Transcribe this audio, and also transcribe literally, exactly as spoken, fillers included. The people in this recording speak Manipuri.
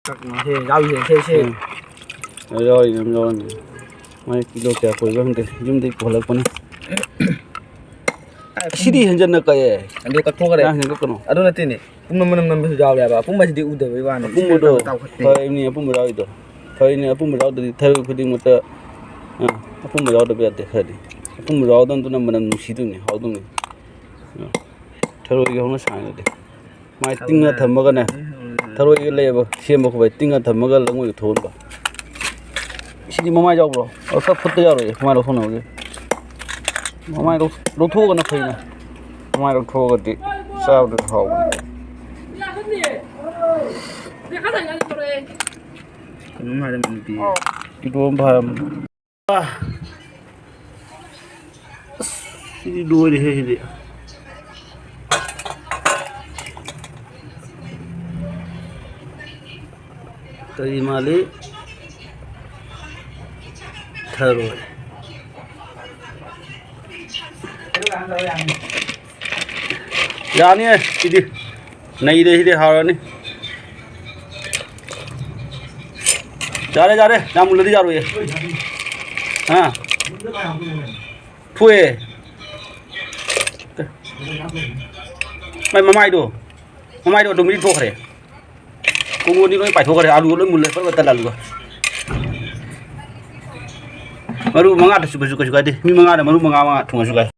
ꯁꯦ, ꯌꯥꯎꯔꯤꯁꯦ, ꯁꯦ, ꯁꯦ꯫ ꯎꯝ꯫ ꯌꯥꯎꯔꯤ, ꯌꯥꯝ ꯌꯥꯎꯔꯝꯃꯦ꯫ ꯃꯥꯏ ꯀꯤꯂꯣ ꯀꯌꯥ ꯀꯣꯏꯕ ꯈꯪꯗꯦ, ꯌꯨꯝꯗꯒꯤ ꯄꯨꯈꯠꯂꯛꯄꯅꯤ꯫ ꯁꯤꯗꯤ ꯍꯦꯟꯖꯟꯅ ꯀꯛꯑꯦ꯫ ꯑꯗꯨ ꯀꯛꯊꯣꯛꯈ꯭ꯔꯦ꯫ ꯌꯥꯝ ꯍꯦꯟꯒꯠꯀꯅꯨ꯫ ꯑꯗꯨ ꯅꯠꯇꯦꯅꯦ꯫ ꯄꯨꯝꯅꯝ ꯃꯅꯝ ꯅꯝꯕꯁꯨ ꯌꯥꯎꯔꯦꯕ꯫ ꯑꯄꯨꯝꯕꯁꯤꯗꯤ ꯎꯗꯕꯩ ꯋꯥꯅꯤ꯫ ꯑꯄꯨꯝꯕꯗꯣ ꯁꯤꯗꯤ ꯇꯥꯎꯈꯠꯇꯦ꯫ ꯐꯔꯤꯕꯅꯤ, ꯑꯄꯨꯝꯕ ꯌꯥꯎꯔꯤꯗꯣ꯫ ꯐꯔꯤꯅꯤ, ꯑꯄꯨꯝꯕ ꯌꯥꯎꯗ꯭ꯔꯗꯤ ꯊꯔꯣꯏ ꯈꯨꯗꯤꯡꯃꯛꯇ, ꯑ, ꯑꯄꯨꯝꯕ ꯌꯥꯎꯗꯕ ꯌꯥꯗꯦ ꯈꯔꯗꯤ꯫ ꯑꯄꯨꯝꯕ ꯌꯥꯎꯗꯕꯗꯨꯅ ꯃꯅꯝ ꯅꯨꯡꯁꯤꯗꯣꯏꯅꯤ, ꯍꯥꯎꯗꯣꯏꯅꯤ꯫ ꯑ, ꯊꯔꯣꯏꯒꯤ ꯍꯧꯅ ꯁꯥꯡꯅꯗꯤ꯫ ꯃꯥꯏ ꯇꯤꯡꯉ ꯊꯝꯃꯒꯅꯦ, ꯊꯔꯣꯏꯒ ꯂꯩꯌꯦꯕ, ꯁꯦꯝꯕ ꯈꯣꯠꯄ, ꯇꯤꯡꯉ ꯊꯝꯃꯒ ꯂꯪꯉꯣꯏꯗ ꯊꯣꯛꯍꯟꯕ꯫ ꯁꯤꯗꯤ ꯃꯃꯥꯏ ꯌꯥꯎꯕ꯭ꯔꯣ? ꯑꯣ, ꯈꯔ ꯐꯨꯠꯇ ꯌꯥꯔꯣꯏꯌꯦ, ꯃꯃꯥꯏ ꯂꯧꯊꯣꯛꯅꯕꯒꯤ꯫ ꯃꯃꯥꯏ ꯂꯧ-, ꯂꯧꯊꯣꯛꯑꯒꯅ ꯐꯩꯅ꯫ ꯃꯃꯥꯏ ꯂꯧꯊꯣꯛꯑꯒꯗꯤ ꯆꯥꯕꯗꯁꯨ ꯍꯥꯎꯕꯅꯤ꯫ ꯀꯩꯅꯣꯝ ꯍꯥꯏꯔꯝꯃꯤ ꯅꯨꯄꯤ꯫ ꯀꯤꯂꯣ ꯑꯃ ꯐꯥꯔꯝ-, ꯑꯥ꯫ ꯑꯁ, ꯁꯤꯗꯤ ꯂꯣꯏꯔꯦꯍꯦ, ꯁꯤꯗꯤ꯫ ꯀꯔꯤ ꯃꯥꯜꯂꯤ? ꯊꯔꯣꯏ꯫ ꯌꯥꯅꯤꯌꯦ, ꯁꯤꯗꯤ꯫ ꯅꯩꯔꯦ, ꯁꯤꯗꯤ ꯍꯥꯎꯔꯅꯤ꯫ ꯌꯥꯔꯦ, ꯌꯥꯔꯦ, ꯌꯥꯝ ꯃꯨꯜꯂꯗꯤ ꯌꯥꯔꯣꯏꯌꯦ꯫ ꯑꯥ꯫ ꯊꯣꯛꯑꯦ꯫ ꯃꯥꯏ ꯃꯃꯥꯏꯗꯣ, ꯃꯃꯥꯏꯗꯣ ꯑꯣꯇꯣꯃꯦꯇꯤꯛ ꯊꯣꯛꯈ꯭ꯔꯦ꯫ ꯀꯣꯡꯒꯣꯟꯗꯤ ꯂꯣꯏ ꯄꯥꯏꯊꯣꯛꯈ꯭ꯔꯦ, ꯑꯂꯨꯒ ꯂꯣꯏ ꯃꯨꯜꯂꯦ, ꯄꯠ ꯄꯠ ꯇꯠꯂꯦ ꯑꯂꯨꯒ꯫ ꯃꯔꯨ ꯃꯉꯥꯗꯁꯨ ꯀꯩꯁꯨ, ꯀꯩꯁꯨ ꯀꯥꯏꯗꯦ, ꯃꯤ ꯃꯉꯥꯗ ꯃꯔꯨ ꯃꯉꯥ ꯃꯉꯥ ꯊꯣꯡꯉꯁꯨ ꯀꯥꯏ꯫